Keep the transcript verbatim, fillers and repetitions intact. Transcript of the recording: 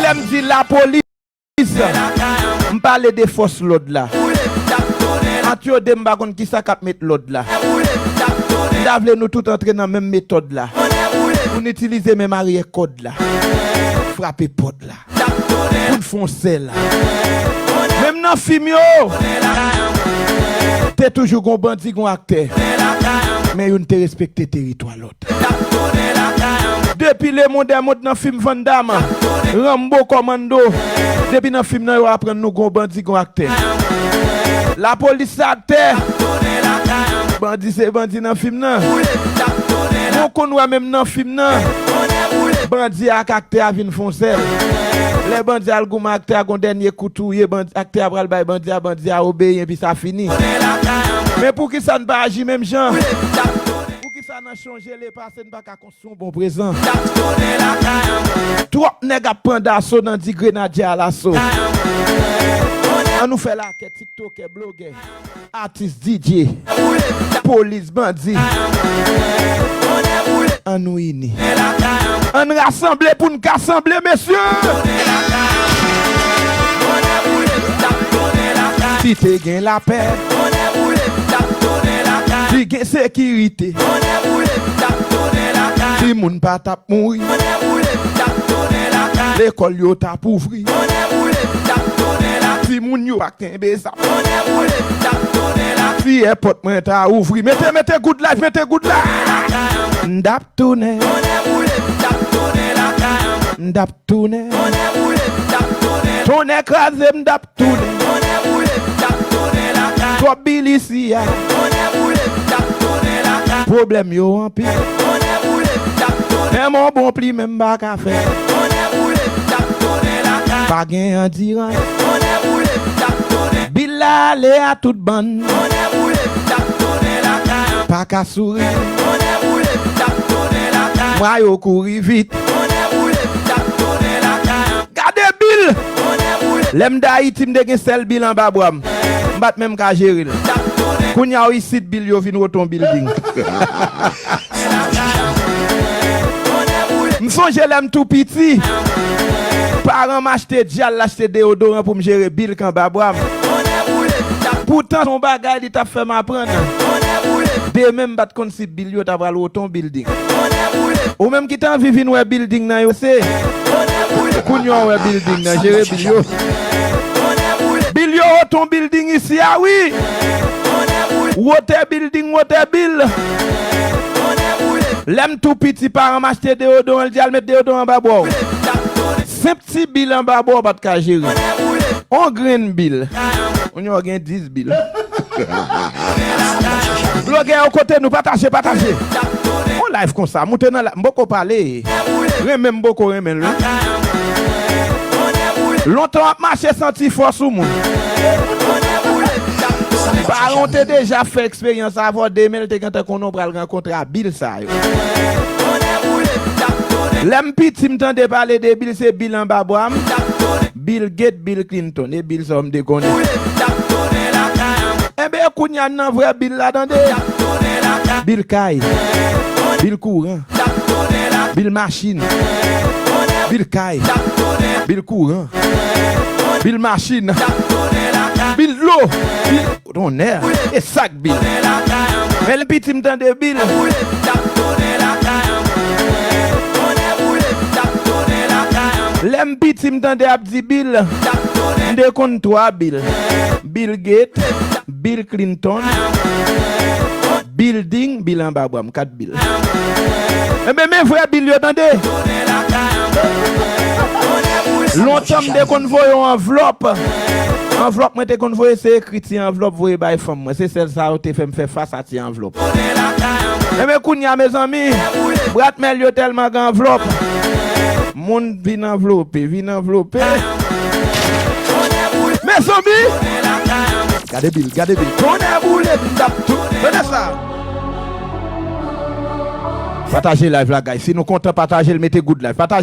Lè m di lapolis, m pale de fòs lòd la. Ant yo de, m pa konn kisa k ap met lòd la. M ta vle nou tout antre nan menm metòd la. Pou n itilize menm aryè kòd la. Frape pòt la. Pou n fè yon sèl. Menm nan fim yo, te toujou gon bandi, gon aktè. Men youn te respekte teritwa lòt. Depi le monde est monde nan fim Van Damme, Rambo, Commando, depi nan fim nan yo aprann nou gon bandi, gon aktè. Lapolis se aktè. Bandi se bandi nan fim nan. Nou konn wè menm nan fim nan. Bandi a ak aktè a vin fè yon sèl. Lè bandi a al goumen aktè a, gon dènye kou touye, bandi, aktè a pral bay bandi a, bandi a obeyi, epi sa fini. Men poukisa n pa aji menm jan? Poukisa nan chonje lepase n pa ka konstwi yon bon prezan? Twòp nèg ap pran daso nan di grenadye alaso. Ann nou fè lakè, tiktokè, blogè, atis, D J, polis, bandi. Ann nou ini. Ann rasanble pou n ka sanble, mesye. Si te gen lapè, si gen sekirite, timoun pa t ap mouri. Lekòl yo t ap ouvri. Timoun yo pa kenbe zam. Si èpòt mwen ta ouvri. Mete, mete good life, mete good life. M t ap tounen. M t ap tounen. Tonnè kraze, m t ap tounen. Twòp bil isi a. Pwoblèm yo anpil. Menm yon bon pli menm m pa ka fè. Pa gen andirans. Bil la ale a tout bann. Pa ka souri. Mwa yo kouri vit. Gade bil! Lè m t Ayiti, m te gen sèl bil anba bwa m. M pa t menm ka jere l. Kounye a, isit, bil yo vin woton bilding. M sonje lè m tou piti, paran m achte djal, l achte deyodoran pou m jere bil k anba bwa m. Poutan, se yon bagay li t ap fè m aprann. Demen, m pa t konn si bil yo ta pral woton bilding. Ou menm ki t anvi vin wè bilding nan yo, se kounye a w wè bilding nan, jere bil yo. Bil yo woton bilding isi a, wi. Wotè bilding, wotè bil. Lè m tou piti, paran m achte deyodoran, l di al met deyodoran anba bwa w. Senp ti bil anba bwa w pa t ka jere. On grenn bil. Kounye a w gen dis bil. Blogè yo, kote nou? Pataje, pataje. On live konsa, moute nan la, m poko pale. Renmen m poko renmen l, wi. Lontan w ap mache santi fòs ou moun. Paran w te deja fè eksperyans avè w, demen l te gentan konnen w pral rankontre a bil sa yo. Lè m piti, m tande pale de bil, se bil anba bwa m. Bill Gates, Bill Clinton, e bil sa yo m te konnen. Enben, kounye a n nan vrè bil la, tande. Bil kay, bil kouran, bil machin, bil kay, bil kouran, bil machin, bil dlo, bil Tonnè, e sa k bil. Men lè m piti m tande bil. Lè m piti m tande ap di bil. M te konn twa bil. Bill Gates, Bill Clinton, Building, bil anba bwa m, kat bil. Enben, men vrè bil yo, tande. Lontan m te konn voye yon anvlòp. Anvlòp mwen te konn voye, se ekri ti anvlòp voye bay fanm mwen. Se sèl sa yo te fè m fè fas a ti anvlòp. Enben, kounye a, mezanmi, bratmèl yo tèlman gen anvlòp. Moun vin anvlope, vin anvlope. Mezanmi! Gade bil, gade bil. Tonnè boule, m t ap tou. Tande sa. Pataje live la, guys. Si nou kontan, pataje l, mete good live. Pataje.